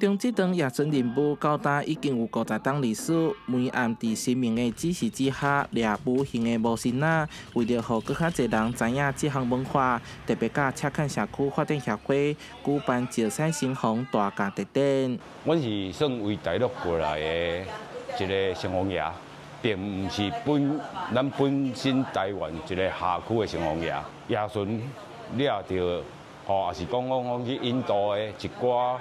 中這場夜巡任務到今已經有50冬歷史。每暗佇神明的指示之下，掠無形的無神仔，為著予閣較濟人知影這項文化，特別佮赤崁社區發展協會舉辦石獅城隍大醮特典。阮是算為大陸過來的一个城隍爺，並毋是本咱本身台灣一个轄區的城隍爺。夜巡掠著，吼，也是講講講去印度的一寡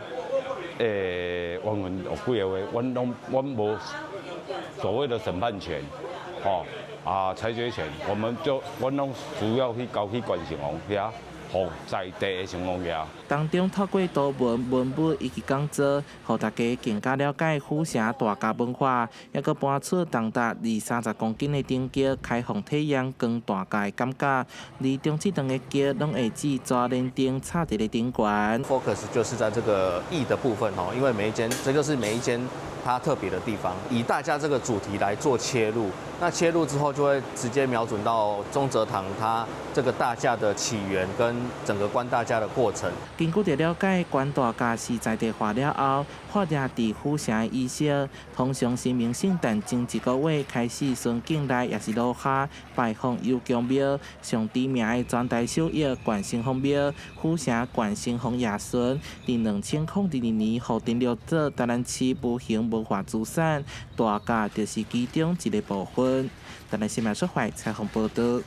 冤魂惡鬼的話，阮攏阮無所謂的審判權，吼啊裁決權，我們就阮攏主要去交去關城隍遐，予在地的城隍爺。當中透過圖文、文物以及講座，予大家更加了解府城大醮文化，抑閣搬出重達20-30公斤的頂轎，開放體驗扛大醮的感覺。而中這段的轎攏會置紙連燈插佇咧頂懸。 Focus 就是在這個異的部分吼，因為每一間，這個是每一間它特別的地方，以大家這個主題來做切入，那切入之後就會直接瞄準到中澤堂它這個大駕的起源跟整個關大駕的過程。根據了解，關大駕是在地化了後，發跡佇府城的儀式，通常神明聖誕前一個月開始，巡境內抑是樓下拜訪有宮廟，上知名的全台首邑關城隍廟、府城關城隍夜巡，佇2002年予登錄做台南市無形文化資產，大醮就是其中一个部分。台南新聞出發採訪報導。